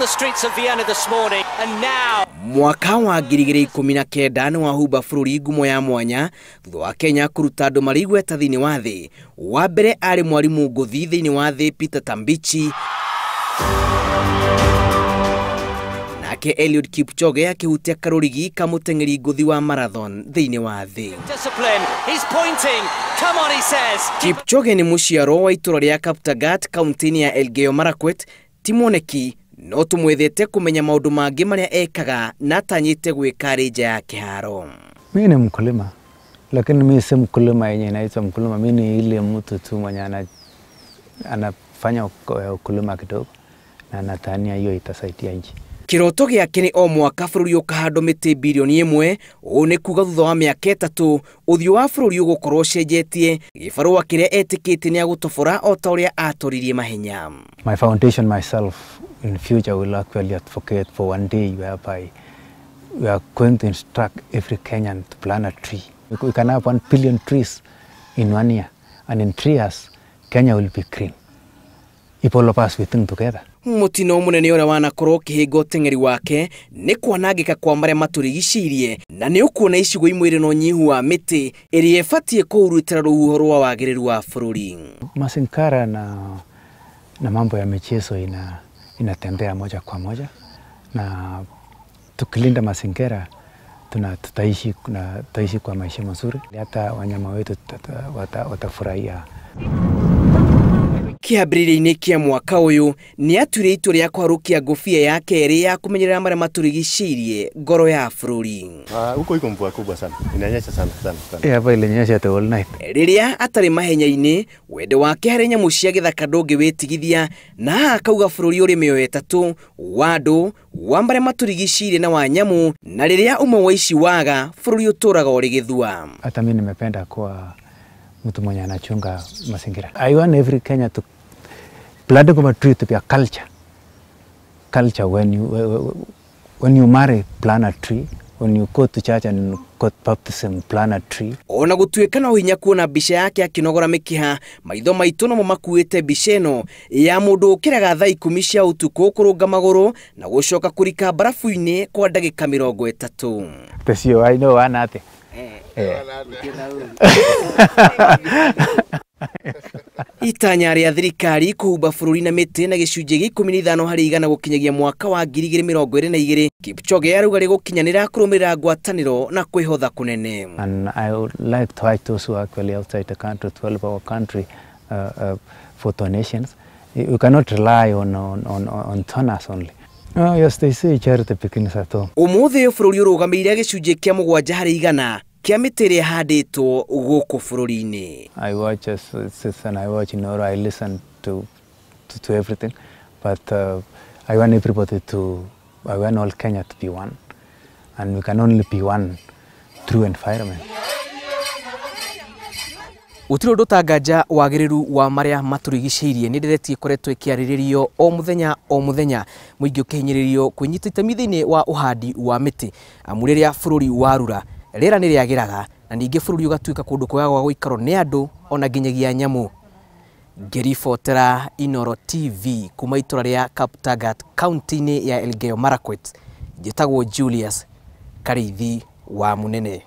the streets of Vienna this morning, and now Mwaka wa 2019 nĩ wahumba bũrũri ngumo ya mwanya thutha wa Kenya kũruta andũ marĩ igweta thĩinĩ wa thĩ. Wa mbere arĩ mwarimũ ngũthi thĩinĩ wa thĩ Peter Tambichi, nake Eliud Kipchoge akĩhutia karũrigi ka mũteng'eri ngũthi wa marathon thĩinĩ wa thĩ. Discipline, he's pointing. Come on, he says. Kipchoge nĩ mũciaro wa itũra rĩa Kaptagat kaunti-inĩ ya Elgeyo Marakwet. Ti mwoneki no tumwethete kumenya maũndũ mangĩ marĩa ekaga na atanyĩte gwĩka arĩ nja ya kĩharo. Mimi ni mkulima, lakini mimi si mkulima yenye inaitwa mkulima. Mimi ni ile mtu tu mwenye anafanya ukulima kidogo na natania hiyo itasaidia nchi. Kĩroto gĩake nĩ o mwaka bũrũri ũkahandwo mĩtĩ bilioni 1. Ũũ nĩ kuga thutha wa mĩaka 3 ũthiũ wa bũrũri ũgũkorwo ũcenjetie, gĩbarũa kĩrĩa etĩkĩtie nĩ agũtobora o ta ũrĩa atoririe mahenya. My foundation myself in future will actually advocate for one day whereby we are going to instruct every Kenyan to plant a tree. We can have 1 billion trees in 1 year, and in 3 years Kenya will be green if all of us we think together. Mũtino mũnene ũrĩa wanakorwo ũkĩhĩnga ũteng'eri wake nĩ kwanangĩka kwa marĩa matũrigicĩirie, na nĩ ũkuona icigo imwe irĩ na ũnyihu wa mĩtĩ ĩrĩa ĩbatiĩ kũhurutĩra rũhuho rwa wagĩrĩru wa bũrũri. Mazinkara na mambo ya michezo inatembea moja kwa moja, na tukilinda mazingira tutaishi kwa maisha mazuri, hata wanyama wetu watafurahia. Kĩambĩrĩria-inĩ kĩa mwaka ũyũ nĩ atuire itua rĩa kũharũkia ngũbia ya kerĩ ya kũmenyerera marĩa matũrigicĩirie ngoro ya bũrũri. Huko iko mvua kubwa sana, inanyesha sana sana sana. Hapa ilinyesha the whole night. Rĩrĩa atarĩ mahenya-inĩ, wendo wake harĩ nyamũ cia gĩthaka ndũngĩwĩtigithia, na haha akauga bũrũri ũrĩ mĩoyo 3 wa andũ, wa marĩa matũrigicĩirie na wa nyamũ, na rĩrĩa ũmwe wa ici waga bũrũri ũtũraga ũrĩ gĩthua. Hata mimi nimependa kuwa mtu mwenye anachunga mazingira. I want every Kenya to planting a tree to be a culture. Culture when you marry, plant a tree. When you go to church and got baptism, plant a tree. Ona gũtuĩka no hinya kuona mbica yake akĩnogora mĩkiha, maitho maitũ nomo makuĩte mbica ĩno ya mũndũ ũkĩraga thaa 10 cia ũtukũ kũrũnga magũrũ na gũcoka kũrika barafu-inĩ kwa ndagĩka 30. Tecio, I know anate. Itanya rĩa thirikari kũhumba bũrũri na mĩtĩ na gĩcunjĩ gĩa 15 harĩ igana gũkinyagia mwaka wa 2022, Kipchoge arauga rĩgũkinyanĩra kũrũmĩrĩra ngwatanĩro na kwĩhotha kũnene. And I would like to urge those who are actually outside the country to help our country for donations. We cannot rely on donors only. Oh, yes, they say charity begins at home. Ũmũthĩ bũrũri ũrũgamĩrĩire gĩcunjĩ kĩa 7 harĩ igana kĩa mĩtĩ ĩrĩa ĩhandĩtwo gũkũ bũrũri-inĩ. I watch as citizen, I watch Inooro, I listen to everything, but I want everybody to, I want all Kenya to be one, and we can only be one through environment. Gũtirĩ ũndũ ũtanganja wagĩrĩru wa marĩa matũrigicĩirie nĩ ndereti ĩkoretwo ĩkĩarĩrĩrio o mũthenya o mũthenya, mũingĩ ũkĩhinyĩrĩrio kwĩnyita itemi thĩinĩ wa ũhandi wa mĩtĩ, amu rĩrĩa bũrũri warura rĩera nĩ rĩagĩraga na ningĩ bũrũri ũgatuĩka kũndũ kwega gwa gũikarwo nĩ andũ ona nginyagia nyamũ. Ngĩribotera Inooro TV kuma itũra rĩa Kaptagat kaunti-inĩ ya Elgeyo Marakwet, njĩtagwo Julius Karĩithi wa Mũnene.